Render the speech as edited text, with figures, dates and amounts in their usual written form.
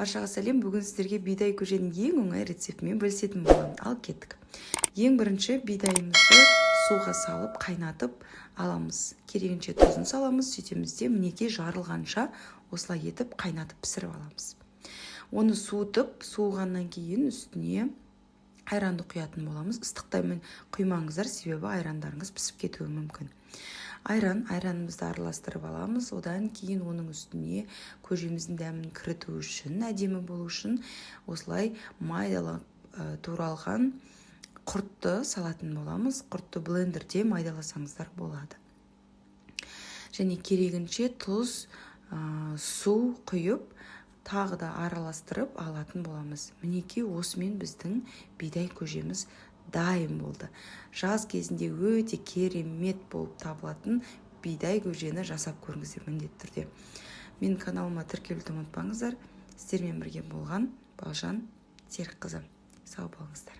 Баршаға сәлем! Бүгін сіздерге бидай көженің ең оңай рецептімен бөлісетін боламын. Ал кеттік. Ең бірінші бидайымызды суға салып, қайнатып аламыз. Керегінше тұзын саламыз. Сөйтеміз де, мінекей, жарылғанша осылай етіп қайнатып, пісіріп аламыз. Оны суытып, суығаннан кейін үстіне айранды құятын боламыз. Ыстықтай құймаңыздар, себебі айрандарыңыз пісіп кетуі мүмкін. Айранымызды араластырып аламыз. Одан кейін оның үстіне көжеміздің дәмін кіріту үшін, әдемі болу үшін осылай майдалап туралған құртты салатын боламыз. Құртты блендерде майдаласаңыздар болады. Және керегінше тұз, су құйып, тағы да араластырып алатын боламыз. Мінекей, осымен біздің бидай көжеміз дайын болды. Жаз кезінде өте керемет болып табылатын бидай көжені жасап көріңіздер міндетті түрде. Менің каналыма тіркелуді ұмытпаңыздар. Сіздермен бірге болған Балжан Серікқызы. Сау болыңыздар.